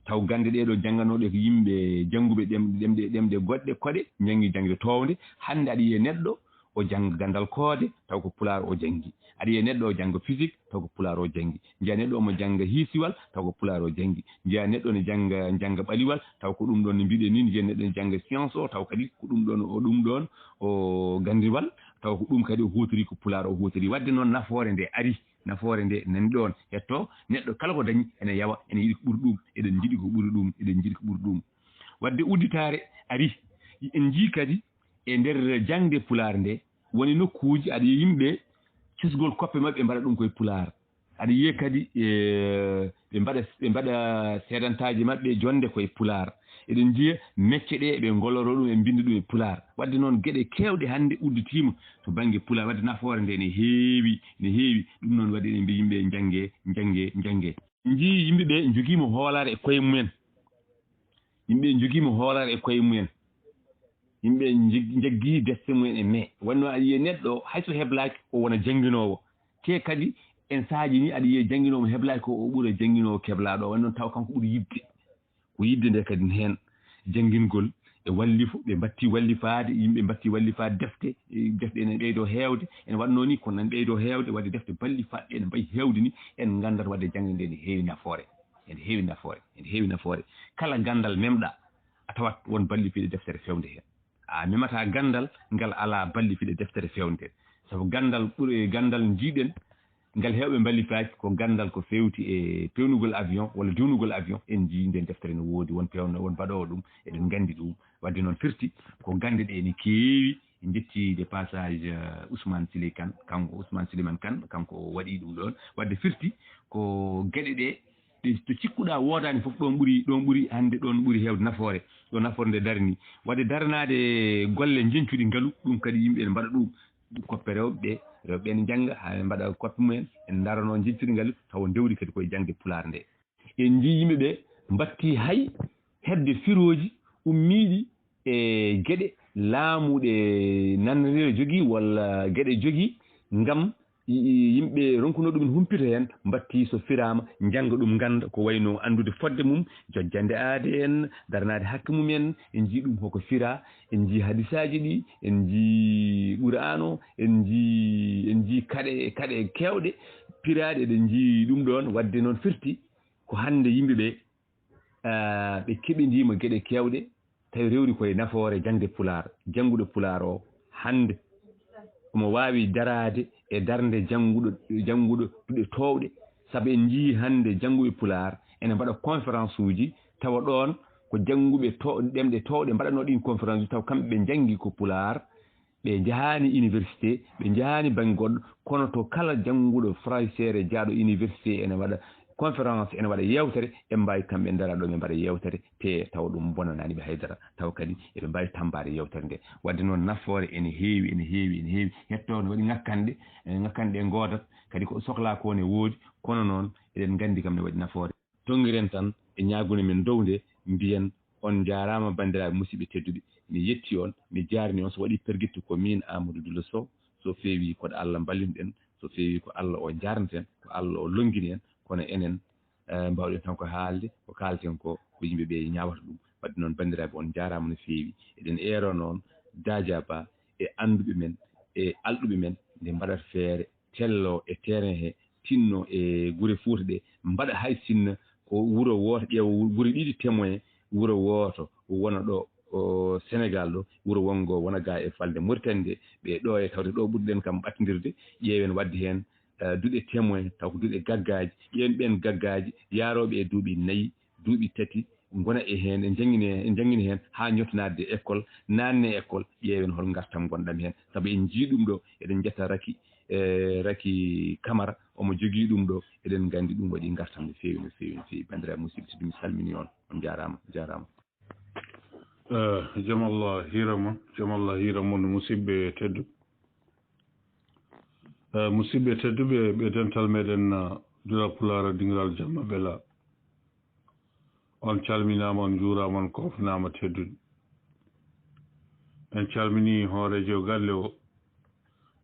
Taw gannde ɗee ɗo jannganooɗe ko yimɓe jannguɓe ɗem-, ɗemɗe, ɗemɗe goɗɗe, koɗe, njanngi jannde toownde. Hannde aɗa yiya neɗɗo, o jannga ganndal koode, taw ko Pulaar o janngi. Aɗa yiya neɗɗo o jannga physique, taw ko Pulaar o janngi. Njiya neɗɗo omo jannga hiisiwal, taw ko Pulaar o janngi. Njiya neɗɗo ne jannga, jannga ɓaliwal, taw ko ɗum ɗoon no mbiɗen ni. Njiya neɗɗo ne jannga science o, taw kadi ko ɗum ɗoon, o ɗum ɗoon, o ganndiwal, taw ko ɗum kadi o huutori, ko Pulaar o huutori. Waɗde noon nafoore nde ari, nafoore nde nani ɗoon, hetto neɗɗo kala ko dañi ene yawa, ene yiɗi ko ɓuri ɗum, eɗen njiɗi ko ɓuri ɗum, eɗen njiɗi ko ɓuri ɗum. Waɗde udditaare ari, en njii kadi e nder jaŋde Pulaar nde, woni nokkuuji aɗa yiya yimɓe cusgol koppe maɓɓe mbaɗa ɗum koye Pulaar. Aɗa yiya kadi, e, ɓe mbaɗa, ɓe mbaɗa seedantaaji maɓɓe jonnde koye Pulaar. Eɗen njiya mecce ɗe ɓe ngolloroo ɗum, ɓe mbinnda ɗum e Pulaar. Waɗde noon geɗe keewɗe hannde udditiima to bannge Pulaar. Waɗde nafoore nde ne heewi, ne heewi. Ɗum noon waɗi eɗen mbiya yimɓe njannge, njannge, njannge. Njii yimɓe ɓe njogiima hoolaare e koye mumen. Yimɓe njogiima hoolaare e koye mumen. Yimɓe njig-, njaggii defte mumen e mee. Wonno aɗa yiya neɗɗo, hay so heblaaki, o wona jannginoowo. Te kadi, en saaji ni, aɗa yiya jannginoowo mo heblaaki ko, o ɓura jannginoowo keblaaɗo. Wonno taw kanko ɓuri yiɗde. Ko yiɗde nde kadi heen. Janngingol e wallifo, ɓe mbattii wallifaade, yimɓe mbattii wallifaade defte, e defte ene ɓeydoo heewde, ene waɗnoo ni, kono ene ɓeydoo heewde, waɗde defte ballifaaɗe ene mbayi heewde ni, en nganndat waɗde jaŋde nde ene heewi nafoore, ene heewi nafoore, ene heewi nafoore. Kala ganndal memɗa, a tawat won ballifiiɗo deftere feewnde heen. A memataa ganndal ngal alaa ballifiiɗo deftere feewnde. Sabu ganndal ɓuri, ganndal njiiɗen, ngal heewɓe mballifaaki ko ganndal ko feewti e peewnugol avion walla diwnugol avion. En njii nden deftere no woodi, won peewno, won mbaɗoowo ɗum, eɗen nganndi ɗum. Waɗde noon firti ko gannde ɗe ene keewi. En njetti de passage, euh, Ousmane Siley Kane, kanko Ousmane Souleymane Kane, kanko o waɗi ɗum ɗoon. Waɗde firti ko geɗe ɗe, ɗe to cikkuɗaa woodaani fof, ɗoon ɓuri, ɗoon ɓuri hannde, ɗoon ɓuri heewde nafoore, ɗo nafoore nde darni. Waɗde daranaade golle njeñcuɗi ngalu, ɗum kadi yimɓe ene mbaɗa ɗum. Koppe rewɓe ɓe, rewɓe ɓe ene njannga, haa ɓe mbaɗa koppe mumen, en ndaranoo njeñcuɗi ngalu, tawa ndewri kadi koye jaŋde Pulaar nde. En njii yimɓe ɓe mbattii hay heɓde firooji ummiiɗi e geɗe laamu ɗe nanrira jogii walla geɗe jogii ngam y-, y-, yimɓe ronkunoo ɗum humpito heen, mbattii so firaama, njannga ɗum, ngannda ko wayno anndude fodde mum, jojjande aade en, daranaade hakke mum en, en njii ɗum hoko firaa, en njii hadisaaji ɗi, en njii Qur'aan o, en njii, en njii kaɗe, kaɗe keewɗe piraaɗe, eɗen njii ɗum ɗoon. Waɗde noon firti ko hannde yimɓe ɓe Ɓe keɓindiima geɗe keewɗe, tawi rewri koye nafoore jaŋde Pulaar. Jannguɗo Pulaar o hannde omo waawi daraade e darnde jannguɗo jannguɗo duɗe toowɗe, sabu en njiyii hannde jannguɓe Pulaar ene mbaɗa conférence uji, tawa ɗoon ko jannguɓe to ɗemɗe toowɗe mbaɗanoo ɗiin conférence uji, tawa kamɓe ɓe njanngi ko Pulaar, ɓe njahaani université, ɓe njahaani bannge goɗɗo, kono to kala jannguɗo français jaaɗo université ene waɗa conférence, ene waɗa yeewtere, ɓe mbaawi kamɓe ndara ɗo ɓe mbaɗa yeewtere, te tawa ɗum bonanaani ɓe haydara, tawa kadi eɓe mbaawi tammbaade yeewtere nde. Wadde noon nafoore ene heewi, ene heewi, ene heewi, hettoo ne waɗi ŋakkanɗe, ene ŋakkanɗe e ngoodat, kadi ko sohlaa ko ne woodi, kono noon eɗen nganndi kam ne waɗi nafoore. Tonngiren tan e ñaagunde men downde, mbiyen on njaaraama banndiraaɓe musidɓe tedduɓe, mi yetti on, mi jaarni on, so waɗi pergitte ko miin Amadou Dullo Sow, so feewi koɗo Allah mballin ɗen, so feewi ko Allah o njaarneten, ko Allah o lonngini en, kono enen eh, mbaawɗen tan ko haalde, ko kaalten ko, ko yimɓe ɓe ñaawata ɗum. Wadde noon banndiraaɓe on njaaraama no feewi, eɗen eero noon Daaja Ba e annduɓe men e alɗuɓe men nde mbaɗata feere tello e terrain he, tinno e gure Fuuta ɗe, mbaɗa hay sinno ko wuro wooto, ƴeewa gure ɗiɗi témoin, wuro wooto wona ɗo o Sénégal ɗo, wuro wonngo wona ga e falnde Mauritanie nde, ɓe ɗo e tawde ɗo ɓurɗen kam ɓattindirde, ƴeewen waɗde heen eh, duɗe témoin, taw ko duɗe gaggaaji, ƴeewen ɓeen gaggaaji yaarooɓe e duuɓi nayi, duuɓi tati, ngona e heen, e njanngine, e njanngine heen haa ñootnaade e école, naatne e école, ƴeewen hol ngartam ngonɗam heen. Sabu en njii ɗum ɗo, eɗen njetta Raki, eh, Raki Kamara, omo jogii ɗum ɗo, eɗen nganndi ɗum waɗi ngartam no feewi, no feewi, no feewi. Banndiraaɓe musidɓe tedduɓe, mi salminii on, on njaaraama, njaaraama. Eh, jam Allah hiira mon, jam Allah hiira mon, musidɓe tedduɓe. Eh, musidɓe tedduɓe, ɓe dental meɗen, eh, Duɗal Pulaar, dingiral jamma bela. On calminaama, on njuuraama, on koofnaama teddude. En calminii hooreejo galle o,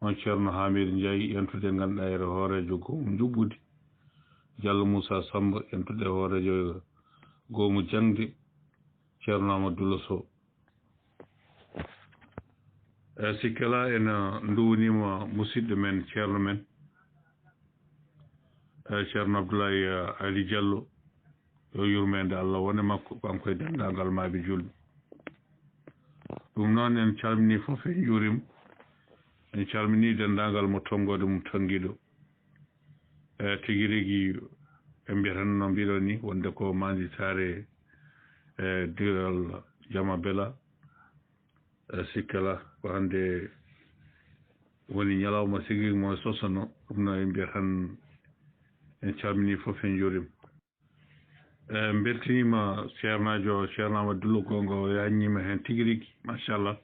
on Ceerno Hamidou Ndiaye, entude ngannduɗaa ere hooreejo goomu njuɓɓudi, Diallo Moussa Samba, entude hooreejo goomu jaŋde, Ceerno Amadou Dullo Sow. E sikkela ena nduwniima musidɗo men, ceerno men, e Ceerno Abdoulaye, eh, Ali Diallo, yo yurmeende Allah wone makko, kanko e denndaangal maaɓe julɓe. Ɗum noon, en calminii fof, en njuuriima. En calminii denndaangal mo tonngoode mum tonngiiɗo. E tigi rigi, en mbiyata no mbiɗo ni, wonde ko maanditaare, e diral Jama Bela, e sikkela ko hannde woni ñalawma tigi mo sosono. Ɗum noon en mbiyata tan, en calminii fof, en njuuriima. E, mbeltiniima ceernaajo, Ceerno Amadou Dullo, goonga o yaajniima heen tigi rigi, machallah.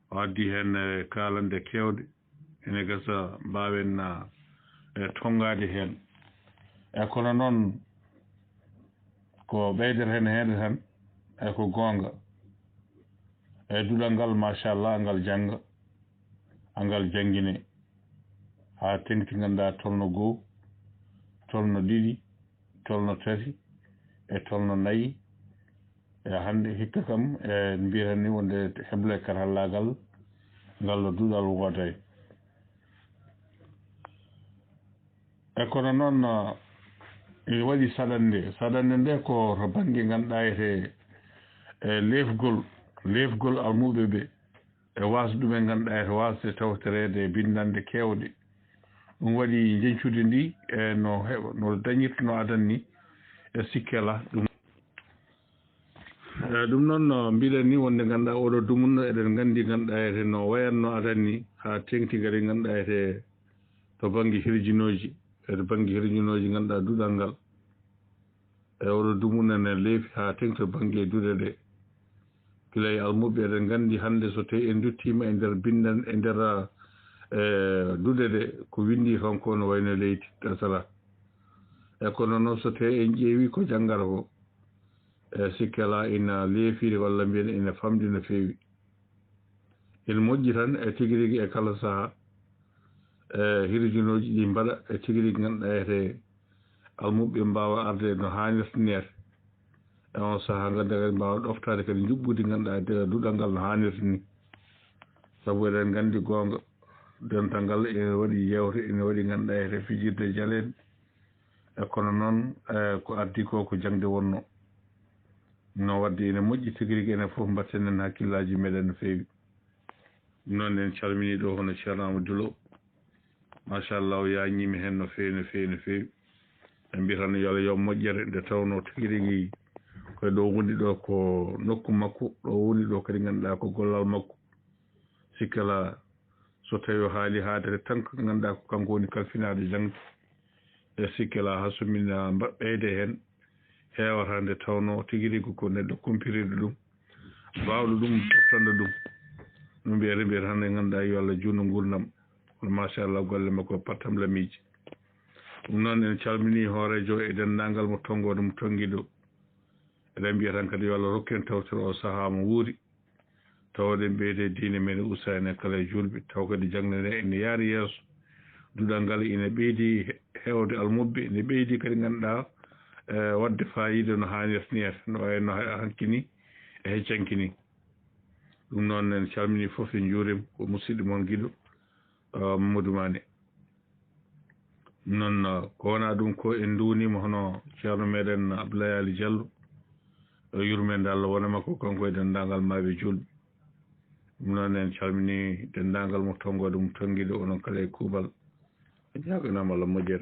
O addi heen, e, kaalanɗe keewɗe, ene gasa mbaawen, e, tonngaade heen. E, kono noon, ko ɓeydeten heen tan, e, ko goonga. E, duɗal ngal, machallah, ngal jannga, ngal janngine, haa teŋti, ngannduɗaa, tolno goo, tolno ɗiɗi, tolno tati, e tolno nayi. E hannde hikka kam, e mbiyata ni wonde heble karallaagal ngal no duɗal wooday. E kono noon, ina waɗi saɗannde. Saɗannde nde ko to bannge ngannduɗaa ete, e leefgol, leefgol almuɓe ɓe. E waasde ɗum en ngannduɗaa, e waasde tawtoreede e binndanɗe keewɗe. Ɗum waɗi njeñcude ndi, e no heɓa, no dañirta, no adan ni, e sikke alaa. Ɗum, e, ɗum noon, no mbiɗen ni, wonde ngannduɗaa oɗo dumunna, eɗen nganndi, ngannduɗaa ete no wayatno adan ni, haa teŋti kadi, ngannduɗaa ete to bannge hirjinooji, e to bannge hirjinooji, ngannduɗaa duɗal ngal. E oɗo dumunna ne leefi haa teŋti to bannge duɗe ɗe. Gila e almuɓɓe, eɗen nganndi hannde so tawii en nduttiima e nder binndan, e nder, e, duɗe ɗe, ko winndi toon ko no wayno leydi, tasara. E kono noon so tawii en ƴeewi ko janngata ko, e sikke alaa ina leefiri walla mbiyen ina famɗi no feewi. Ina moƴƴi tan e tigi rigi e kala sahaa, e hirjinooji ɗi mbaɗa e tigi rigi ngannduɗaa ete almuɓɓe mbaawa arde no haanirta ni ete. E on sahaa ngannduɗaa kadi mbaawa ɗoftaade kadi njuɓɓudi ngannduɗaa de-, duɗal ngal no haanirta ni. Sabu eɗen nganndi goonga, dental ngal ene waɗi yeewte, ene waɗi ngannduɗaa ete fijirde jaleeɗe. E kono noon, e ko addi ko, ko jaŋde wonno. No wadde ene moƴƴi tigi rigi, enen fof mbatten en hakkillaaji meɗen no feewi. Noon en calminii ɗo hono Ceerno Amadou Lo. Machallah, o yaañiima heen no feewi, no feewi, no feewi. En mbiyata no yo Allah yo moƴƴere, nde tawnoo tigi rigi ko ɗo woni ɗo ko nokku makko, ɗo woni ɗo kadi ngannduɗaa ko gollal makko. Sikkela so tawi o haali haadere tan ko ngannduɗaa ko kanko woni kalfinaaɗo jaŋde. E sikkela haa so min mbaɗ ɓeyde heen heewata nde tawnoo tigi rigi ko neɗɗo kumpiriiɗo ɗum, baawɗo ɗum, toftando ɗum. Ɗum mbiyata mbiyata hannde ngannduɗaa yo Allah juutno nguurndam. Kono machallah golle makko pattam lamiiji. Ɗum noon en calminii hooreejo e denndaangal mo tonngooɗo mo tonngiiɗo. Eɗen mbiya tan kadi yo Allah rokku en tawtoro o sahaa mo wuuri. Tawa eɗen ɓeyde diine men usa enen kala e juulɓe. Tawa kadi jaŋde nde ene yaari yeeso. Duɗal ngal ene ɓeydi he-, heewde almuɓɓe, ene ɓeydi kadi ngannduɗaa, e, waɗde faayiida no haanirta ni heen, no wayno ha-, hanki ni e heccanki ni. Ɗum noon en calminii fof, en njuuriima ko musidɗo mon giɗo, e, Mamadou Mané. Noon, ko wonaa ɗum ko en nduwniima hono Ceerno meɗen Abdoulaye Ali Diallo, o yurmeende Allah wona makko, kanko e denndaangal maaɓe juulɓe. Ɗum noon en calminii denndaangal mo tonngooɗo mo tonngiiɗo, onon kala e kuuɓal. A jaaganaama Allah moƴƴere.